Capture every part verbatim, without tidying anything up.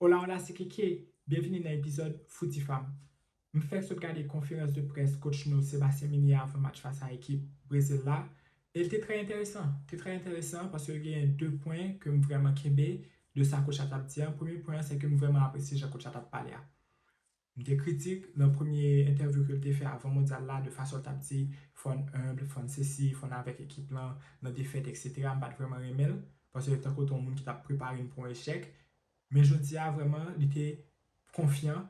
Hola, hola, se Keke. Byenvini nan epizòd Fouti Fam. M fèk sot gade konferans de près coach nou Sébastien Migné avan match fas a ekip Brezil la. E l te trè enteresan. Te trè enteresan paske l genyen de pwen ke m vrèman kenbe de sa coach la t ap di an. Premye pwen an, se ke m vrèman apresye jan coach la t ap pale a. M te kritik nan premye entèvyou ke l te fè avan mondyal la, de fason l t ap di fò n enb, fò n sesi, fò n avèk ekip lan nan defèt, etsetera. M pa t vrèman renmen l, paske tankou te yon moun ki t ap prepare n pou yon echèk. Men jodi a, vrèman, li te konfyan.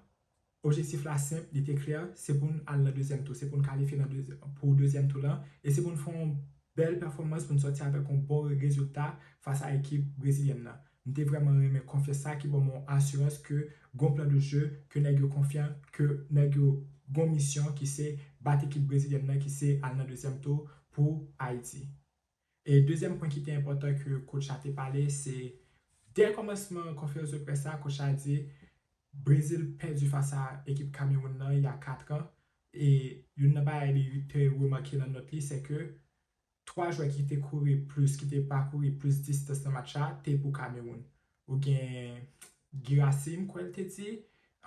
Objektif la senp, li te klè, se pou n al nan dezyèm tou, se pou n kalifye nan dezye-, pou dezyèm tou lan, e se pou n fè yon bèl pèfòmans, pou n sòti avèk yon bon rezilta fas a ekip brezilyèn nan. M te vrèman renmen konfyans sa ki ban m yon asirans ke gon plan de jeu, ke nèg yo konfyan, ke nèg yo gon misyon ki se bat ekip brezilyèn nan, ki se al nan dezyèm tou pou Ayiti. E dezyèm pwen ki te enpòtan ke coach la te pale, se dè kòmansman konferans de près la, coach la di Brezil pèdi fas a ekip Kamewoun nan il y a quatre ans. E youn nan bagay li te remake nan nòt li, se ke twa jwè ki te kouri plis, ki te pakouri plis distans nan match la, te pou Kamewoun. Ou gen Guirassy, m kwè l te di,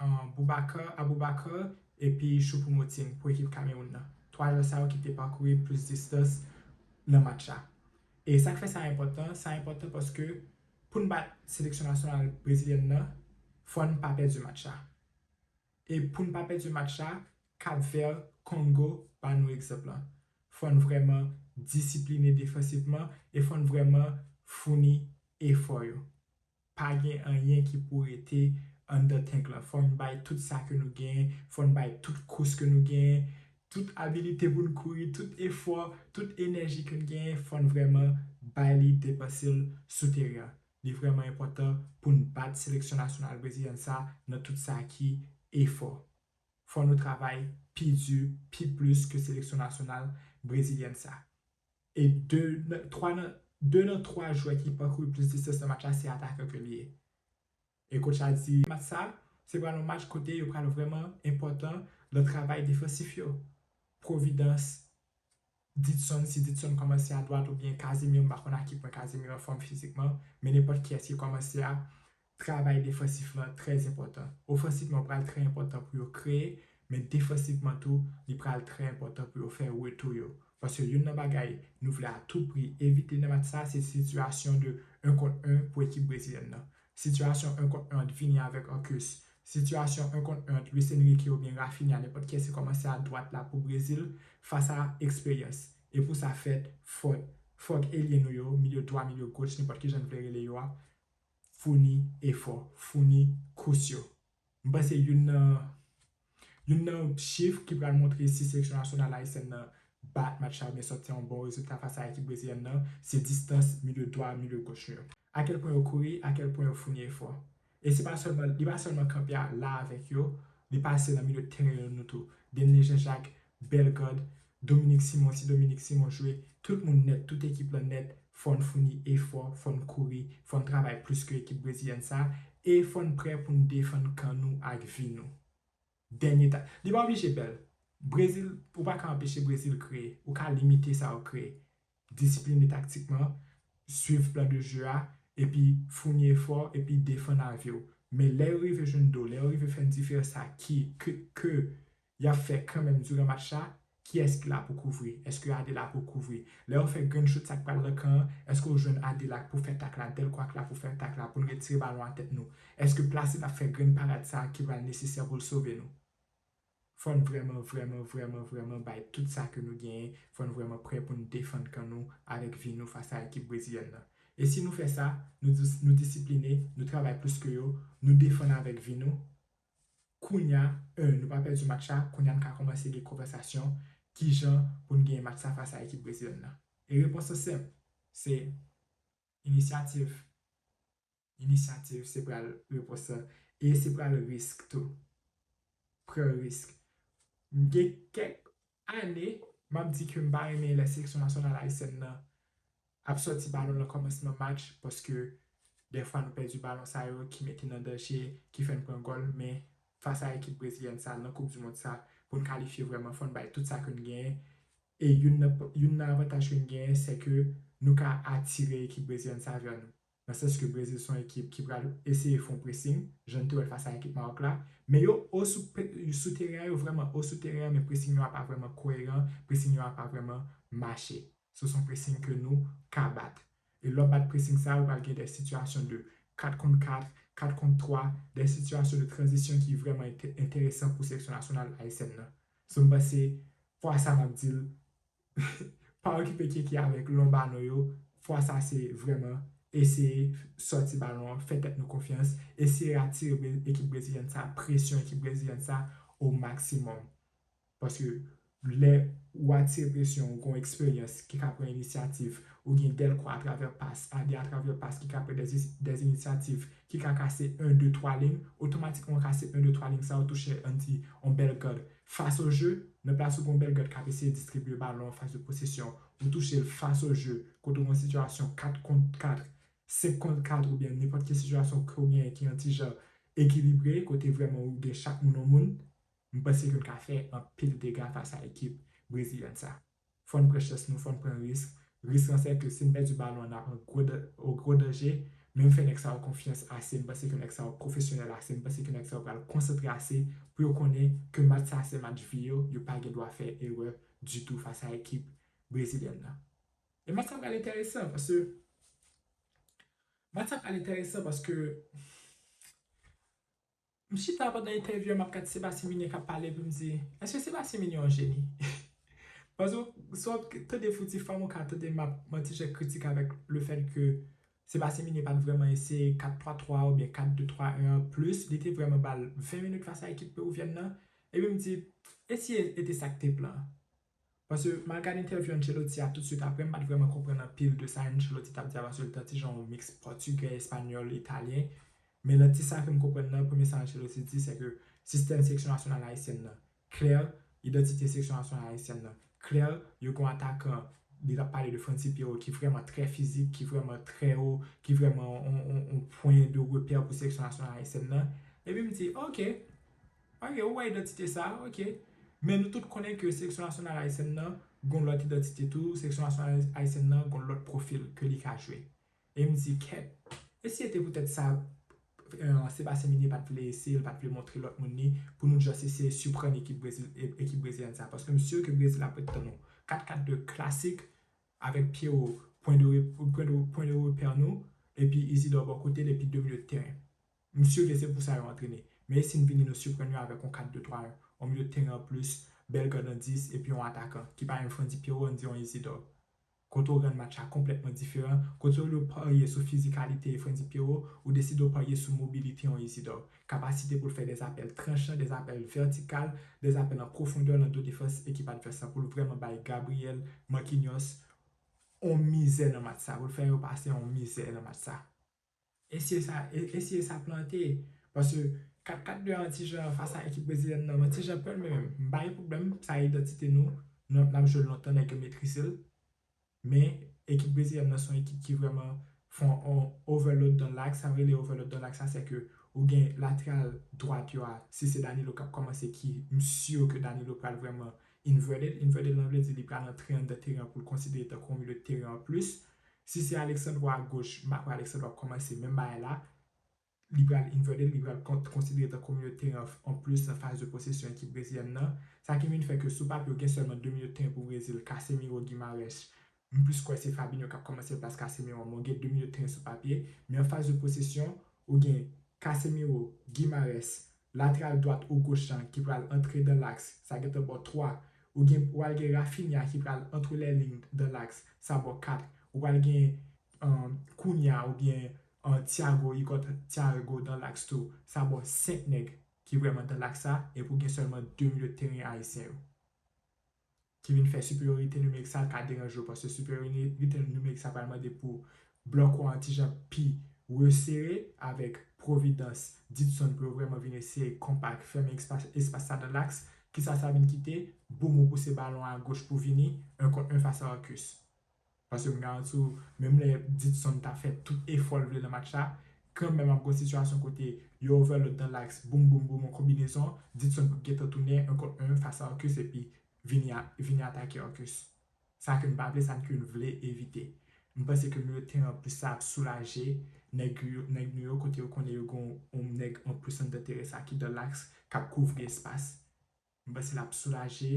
um, Boubacar, Aboubacar, epi Choupo-Moting pou ekip Kamewoun nan. Twa jwè sa yo ki te pakouri plis distans nan match la. E sa k fè sa enpòtan? Sa enpòtan paske pou n bat seleksyon nasyonal brezilyèn nan, fò n pa pèdi match la. E pou n pa pèdi match la, Cap Vert, Kongo, ba nou egzanp lan. Fò n vrèman disipline defansivman e fò n vrèman founi efò yo. Pa gen anyen ki pou rete anndan tank lan. Fò n bay tout sa ke nou genyen, fò n bay tout kous ke nou genyen, tout abilite pou n kouri, tout efò, tout enèji ke n genyen, fò n vrèman bay li, depanse l sou teren an. Li vrèman enpòtan pou n bat seleksyon nasyonal brezilyèn sa nan tout sa ki efò. Fò nou travay pi di, pi plis ke seleksyon nasyonal brezilyèn sa. E de nan, twa nan, de nan twa jwè ki pakouri plis distans nan match la, se atakan ke li ye. E coach la di match sa, se pral yon match kote yo pral vrèman enpòtan nan travay defansif yo. Providence, Ditson, si Ditson kòmanse a dwat oubyen Casemiro, m pa konn a ki pwen Casemiro anfòm fizikman, men nenpòt kiyès ki kòmanse a, travay defansif lan trè enpòtan. Ofansivman, pral trè enpòtan pou yo kreye, men defansivman tou, li pral trè enpòtan pou yo fè retou yo. Paske youn nan bagay nou vle a tou pri evite nan match sa, se sitiyasyon de un kont un pou ekip brezilyèn nan. Sitiyasyon un kont un ant Vini avèk Arcus. Sitiyasyon un kont un ant Luis Enrique oubyen Raphinha, nenpòt kiyès ki kòmanse a dwat la pou Brezil, fas a eksperyans. E pou sa fèt, fòk, fòk elye nou yo, milye dwat, milye goch, nenpòt ki jan n vle rele yo a, founi efò, founi kous yo. M panse youn nan, youn nan chif ki pral montre si seleksyon nasyonal ayisyèn nan bat match la oubyen sòti yon bon rezilta fas a ekip brezilyèn nan, se distans milye dwat, milye goch nou yo. A kèl pwen yo kouri, a kèl pwen yo founi efò. E se pa sèlman, li pa sèlman kanpe a la avèk yo, li pase nan milye teren yo nou tou. Denis Jean-Jacques, Bellegarde, Dominique Simon, si Dominique Simon jwe, tout moun nèt, tout ekip lan nèt, fò n founi efò, fò n kouri, fò n travay plis ke ekip brezilyèn sa, e fò n prè pou n defann kan nou ak vi nou. Dènye ta, li pa oblije bèl. Brezil, ou pa ka anpeche Brezil kreye, ou ka limite sa yo kreye. Disipline taktikman, swiv plan de jeu a, epi founi efò, epi defann a vi w. Men lè yo rive jwenn do, lè yo rive fè yon diferans sa ki, ke, ke y ap fè kanmenm diran match la, kiyès ki la pou kouvri? Èske Adela pou kouvri? Lè yo fè grenn chout sa k pral nan kan an, èske w jwenn Adela pou fè tak la, Delcroix k la pou fè tak la, pou n retire balon a tèt nou? Èske Placide ap fè grenn parad sa ki pral nesesè pou l sove nou? Fò n vrèman, vrèman, vrèman, vrèman bay tout sa ke nou genyen. Fò n vrèman prè pou n defann kan nou avèk vi nou fas a ekip brezilyèn nan. E si nou fè sa, nou dis-, nou disipline, nou travay plis ke yo, nou defann avèk vi nou, kounye a, un, nou pa pèdi match la, kounye a n ka kòmanse gen konvèsasyon kijan pou n genyen match sa fas a ekip brezilyèn nan. E repons lan senp, se inisyativ. Inisyativ, se pral repons lan. E se pral risk tou. Pran risk. M gen kèk ane, m ap di ke m pa renmen lè seleksyon nasyonal ayisyèn nan ap sòti balon nan kòmansman match, paske dèfwa nou pèdi balon sa yo ki mete n an danje, ki fè n pran gòl, men fas a ekip brezilyèn sa, nan koup di mond sa, pou n kalifye vrèman, fò n bay tout sa ke n genyen. E youn nan, youn nan avantaj ke n genyen, se ke nou ka atire ekip brezilyèn sa vè nou. Nan sans ke Brezil se yon ekip ki pral eseye fè yon pressing, jan n te wè l fas a ekip Mawòk la. Men yo o sou, sou teren an, yo vrèman o sou teren an, men pressing yo a pa vrèman koyeran, pressing yo a pa vrèman mache. Se yon pressing ke nou ka bat. E lè w bat pressing sa, ou pral gen de sitiyasyon de kat kont kat, kat kont twa, de sitiyasyon de tranzisyon ki vrèman enteresan pou seleksyon nasyonal ayisyèn nan. So m panse, fwa sa m ap di l, pa okipe Keke avèk lon balon yo, fwa sa se vrèman eseye sòti balon an, fè tèt nou konfyans, eseye atire ekip brezilyèn sa, presyon ekip brezilyèn sa o maksimòm. Paske lè ou atire presyon, ou gen yon eksperyans ki ka pran inisyativ, ou gen Delcroix atravè pas, Adé atravè pas ki ka pran de inisyativ ki ka kase en, de, twa liy, otomatikman ou kase en, de, twa liy sa, ou touche anti yon bèl gad fas o je, nan plas ou gen yon bèl gad k ap eseye distribye balon an fas de posesyon, ou touche l fas o je, kote ou gen yon sitiyasyon kat kont kat, senk kont kat oubyen nenpòt ki sitiyasyon ke ou genyen ki yon ti jan ekilibre, kote vrèman ou gen chak moun yon moun, m panse ke n ka fè anpil dega fas a ekip brezilyèn sa. Fò n pran chans nou, fò n pran risk. Risk lan se ke si n pèdi balon an, n ap an gwo, an gwo danje. Men m fè nèg sa yo konfyans ase, m panse ke nèg sa yo pwofesyonèl ase, m panse ke nèg sa yo pral konsantre ase pou yo konnen ke match sa se match vi yo, yo pa gen dwa fè erè ditou fas a ekip brezilyèn nan. E match sa pral enteresan paske match sa pral enteresan paske M chita pandan entèvyou an, m ap gad Sébastien Migné k ap pale, epi m di, èske Sébastien Migné yon jeni? Paske si w ap tande Fouti Fanm, ou ka tande m ap, m ap ti jan kritik avèk le fèt ke Sébastien Migné pa t vrèman eseye kat twa twa oubyen kat de twa en an plis. Li te vrèman ba l ven minit fas a ekip pewivyèn nan. Epi m di, e si e te sa k te plan an? Paske m al gade entèvyou Ancelotti a toutswit apre, m pa t vrèman konprann anpil de sa Ancelotti t ap di a, paske l te yon ti jan yon miks pòtigè, espanyòl, italyen. Men nan ti sa ke m konprann nan, premye sa Ancelotti di, se ke sistèm seleksyon nasyonal ayisyèn nan klè, idantite seleksyon nasyonal ayisyèn nan klè, yo gen yon atakan, li t ap pale de Francky Pierro, ki vrèman trè fizik, ki vrèman trè wo, ki vrèman yon, yon, yon pwen de repè pou seleksyon nasyonal ayisyèn nan. Epi m di, oke, oke, ou wè idantite sa, oke. Men nou tout konnen ke seleksyon nasyonal ayisyèn nan gen yon lòt idantite tou, seleksyon nasyonal ayisyèn nan gen yon lòt pwofil ke li ka jwe. E m di, kèt, e si e te poutèt sa, eh, Sébastien Migné pa t vle eseye, l pa t vle montre lòt moun li, pou nou just eseye siprann ekip Brezil, e- ekip brezilyèn sa. Paske m si ke Brezil ap ret tann nou. Kat kat de klasik, avèk Pierro, pwen de re- pwen de, pwen de repè nou, epi Isidore bò kote l, epi de milye de teren. M si ke se pou sa yo antrene. Men e si n vini nou siprann yo avèk yon kat de twa en, yon milye de teren an plis, bèl gad an dis, epi yon atakan, ki pa yon Francky Pierro, ann di yon Isidore. Kote w rann match la konplètman diferan, kote w parye sou fizikalite Francky Pierro, ou deside w parye sou mobilite yon Isidore. Kapasite pou l fè de apèl tranchan, de apèl vètikal, de apèl an pwofondè nan do defans ekip advès la, pou l vrèman bay Gabriel, Marquinhos, yon mizè nan match sa, pou l fè yo pase yon mizè nan match sa. Eseye sa, e- eseye sa plante. Paske kat kat de an ti jan fas a ekip brezilyèn nan, mwen ti jan pè l, men menm, m pa gen pwoblèm, sa e idantite nou, n ap jwe l lontan, nèg yo metrize l. Men ekip brezilyèn nan se yon ekip ki vrèman fè yon overload dans l'axe. Sa vle di overload dans l'axe, sa se ke ou gen lateral dwat yo a, si se Danilo k ap kòmanse, ki m si ke Danilo pral vrèman inverted. Inverted lan vle di li pral antre anndan teren an pou l konsidere tankou yon milye de teren an plis. Si se Alexandro a goch, m pa kwè Alexandro ap kòmanse menm bagay la. Li pral inverted, li pral konsidere tankou yon milye de teren an plis nan faz de posesyon ekip brezilyèn nan. Sa ki vin fè ke sou papye, ou gen sèlman de milye de teren pou Brezil, Casemiro, Guimarães. M plis kwè se Fabinho k ap kòmanse plas Casemiro, men ou gen de milye de teren sou papye. Men an faz de posesyon, ou gen Casemiro, Guimarães, lateral dwat ou goch lan ki pral antre dans l'axe, sa gentan ba w twa. Ou gen, ou pral gen Raphinha ki pral entre les lignes dans l'axe, sa ba w kat. Ou pral gen, um, Cunha oubyen, um, Thiago, Igor Thiago dans l'axe tou, sa ba w senk nèg ki vrèman dans l'axe sa, epi ou gen sèlman de milye de teren ayisyen yo. Ki vin fè siperyorite nimerik sa ka deranje w, paske siperyorite nimerik sa pral mande pou blòk ou an ti jan pi resere avèk Providence, Ditson pou yo vrèman vin eseye konpak, fèmen espas, espas sa dans l'axe. Kisa sa vin kite? Boum, ou pouse balon a goch pou vini, en kont en fas a Arcus. Paske m garanti w, menm lè Ditson ta fè tout efò l vle nan match la, kanmenm ap gen yon sitiyasyon kote yo overload dans l'axe, boum, boum, boum, yon konbinezon, Ditson pou gentan tounen en kont en fas a Arcus epi vini a- vini atake Arcus. Sa ke n pa vle, sa ke n vle evite. M panse ke milye teren anplis sa ap soulaje nèg yo, nèg nou yo, kote yo konnen yo gen yon nèg anplis anndan teren sa ki dans l'axe, k ap kouvri espas. M panse l ap soulaje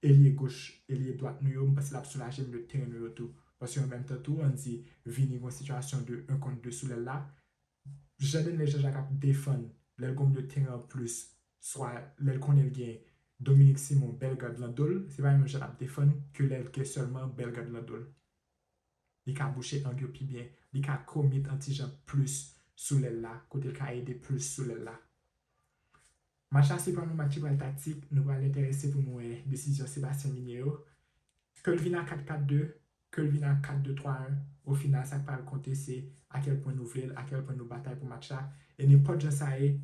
elye goch, elye dwat nou yo, m panse l ap soulaje milye teren nou yo tou. Paske an menm tan tou, ann di Vini gen yon sitiyasyon de un contre deux sou lèl la. Jan Denis Jean-Jacques ap defann, lè l gen yon milye teren anplis, swa lè l konnen l gen Dominique Simon, Bellegarde nan do l, se pa menm jan l ap defann ke lè l gen sèlman Bellegarde nan do l. Li ka bouche ang yo pi byen. Li ka commit an ti jan plis sou lèl la, kote l ka ede plis sou lèl la. Match la se pa yon match ki pral taktik, nou pral enterese pou nou wè desizyon Sébastien Migné yo. Ke l vin a kat kat de, ke l vin a kat de twa en, o final, sa k pral konte se a kèl pwen nou vle l, a kèl pwen nou batay pou match la. E nenpòt jan sa ye,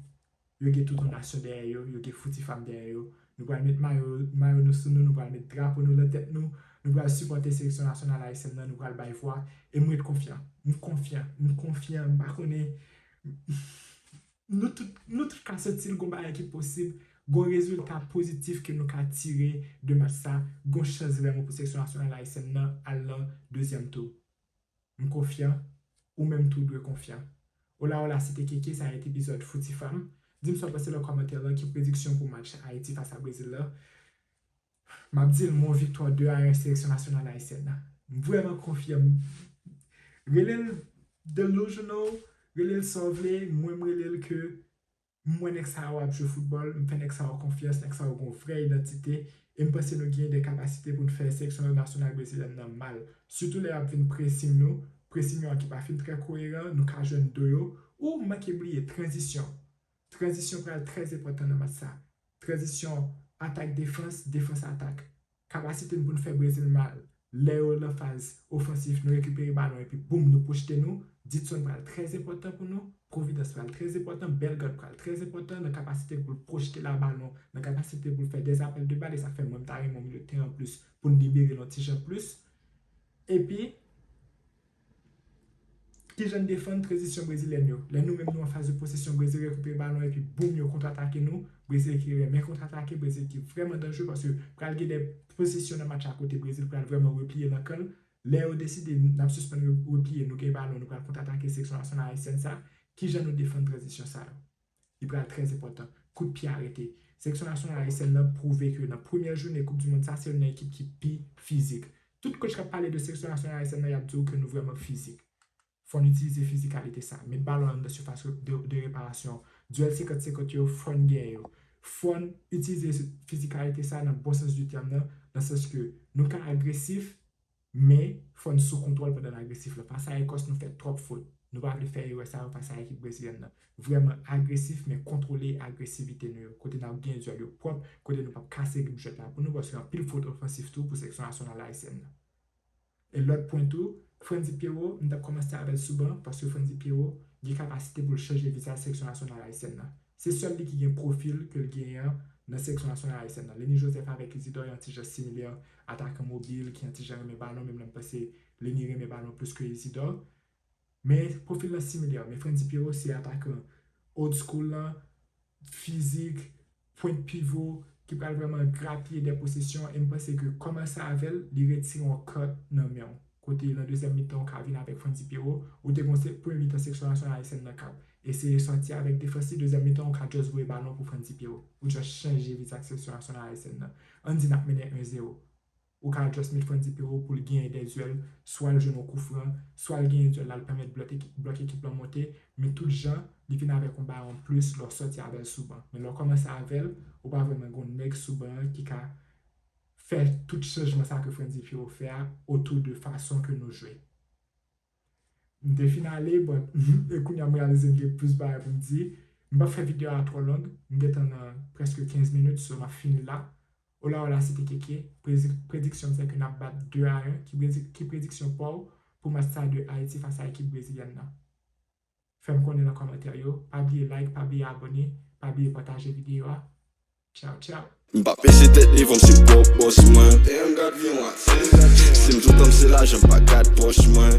yo gen tout yon nasyon dèyè yo, yo gen Foutifam dèyè yo. Nou pral met mayo, mayo nou sou nou, nou pral met drapo nou nan tèt nou, nou pral sipòte seleksyon nasyonal ayisyèn nan, nou pral bay vwa, e m ret konfyan. M konfyan, m konfyan, m pa konnen. Nou tout, nou tout ka santi l gon bagay ki posib, gon rezilta pozitif ke nou ka tire de match sa, gon chans vrèman pou seleksyon nasyonal ayisyèn nan al nan dezyèm tou. M konfyan, ou menm tou dwe konfyan. Ola ola, se te Keke, sa a ete epizòd Foutifam. Di m sa w panse nan kòmantè lan, ki prediksyon pou match Ayiti fas a Brezil la. M ap di l, m wè yon viktwa de a en seleksyon nasyonal ayisyèn nan. M vrèman konfyan. Rele l delusional, rele l sa w vle, mwen m rele l ke m wè nèg sa yo ap jwe foutbòl, m fè nèg sa yo konfyans, nèg sa yo gen yon vrè idantite, e m panse nou gen de kapasite pou n fè seleksyon nasyonal brezilyèn nan mal. Sitou lè y ap vin presing nou, presing yo ki pa fin trè koyeran, nou ka jwenn do yo, ou manke bliye tranzisyon. Tranzisyon pral trè enpòtan nan match sa. Tranzisyon atak defans, defans atak. Kapasite n pou n fè Brezil mal. Lè yo nan faz ofansif, nou rekipere balon epi boum, nou pwochte nou. Ditson pral trè enpòtan pou nou. Providence pral trè enpòtan. Bellegarde pral trè enpòtan nan kapasite pou l pwochte la balon, nan kapasite pou l fè des appels de balle. E sa k fè mwen m ta renmen yon milye teren anplis pou n libere l yon ti jan plis. Epi, Kijan n defann tranzisyon brezilyèn yo? Lè nou menm nou an faz de posesyon, Brezil rekipere balon epi boum, yo kontratake nou. Brezil ki renmen kontratake, Brezil ki vrèman danjere paske pral gen de posesyon nan match la kote Brezil pral vrèman repliye nan kan l. Lè yo deside n ap sispann re-, repliye, nou gen balon, nou pral kontratake seleksyon nasyonal ayisyèn sa. Kijan nou defann tranzisyon sa yo? Li pral trè enpòtan. Kout pye arete. Seleksyon nasyonal ayisyèn nan pwouve ke nan premyè jounen Koup di Mond sa, se youn nan ekip ki pi fizik. Tout coach k ap pale de seleksyon nasyonal ayisyèn nan, y ap di w ke nou vrèman fizik. Fò n itilize fizikalite sa. Met balon anndan sifas de, de reparasyon. Dyèl senkant senkant yo, fò n genyen yo. Fò n itilize fizikalite sa nan bon sans du terme nan, nan sans ke nou ka agresif, men fò n sou kontwòl pandan n agresif la. Fas a Ekòs, nou fè twòp fot. Nou pa vle fè erè sa yo fas a ekip brezilyèn nan. Vrèman agresif, men kontwole agresivite nou yo. Kote n ap gen dyèl yo pwòp, kote nou p ap kase rib jwèt la pou nou, paske anpil fot ofansif tou pou seleksyon nasyonal ayisyèn nan. E lòt pwen tou, Frantzy Pierrot, m t ap kòmanse avè l sou ban, paske Frantzy Pierrot gen kapasite pou l chanje vizaj seleksyon nasyonal ayisyèn nan. Se sèl li ki gen pwofil ke l genyen an nan seleksyon nasyonal ayisyèn nan. Lenny Joseph avèk Isidore yon ti jan similè, atakan mobil ki yon ti jan renmen balon, menm lè m panse Lenny renmen balon plis ke Isidore. Men pwofil lan similè, men Frantzy Pierrot se atakan old school lan, fizik, pwent pivo, ki pral vrèman grapiye de posesyon, e m panse ke kòmanse avè l, li retire yon kat nan men w. Kote nan dezyèm mitan, ou ka vin avèk Frantzy Pierrot, ou te gon se premye mitan seleksyon nasyonal ayisyèn nan k ap eseye sòti avèk defans li, dezyèm mitan, ou ka just voye balon pou Frantzy Pierrot. Ou just chanje vizaj seleksyon nasyonal ayisyèn nan. Ann di n ap mennen en zero. Ou ka just met Frantzy Pierrot pou l genyen de dyèl, swa l jwenn yon kou fran, swa l genyen dyèl la, l pèmèt blòk ekip, blòk ekip lan monte, men tout jan, li vin avèk yon balon plis lè w sòti avè l sou ban. Men lè w kòmanse avè l, ou pa vrèman gen yon nèg sou ban an ki ka fè tout chanjman sa ke Frantzy Pierrot fè a otou de fason ke nou jwe. M te fin ale, but, e kounye a m reyalize m gen plis bagay pou m di. M p ap fè videyo a twò long, m gentan nan prèske kenz minit, so m ap fini la. Ola ola, se te Keke. Predi-, prediksyon m se ke n ap bat de a en. Ki predi-, ki prediksyon pa w pou match sa de Ayiti fas a ekip brezilyèn nan? Fè m konnen nan kòmantè yo. Pa bliye like, pa bliye abòne, pa bliye pataje videyo a. Tchaw, tchaw. M p ap pèse tèt devan m se pwòp bòs mwen. Damn, God, vin wè. Si m touttan m se lajan, m pa gad pòch mwen.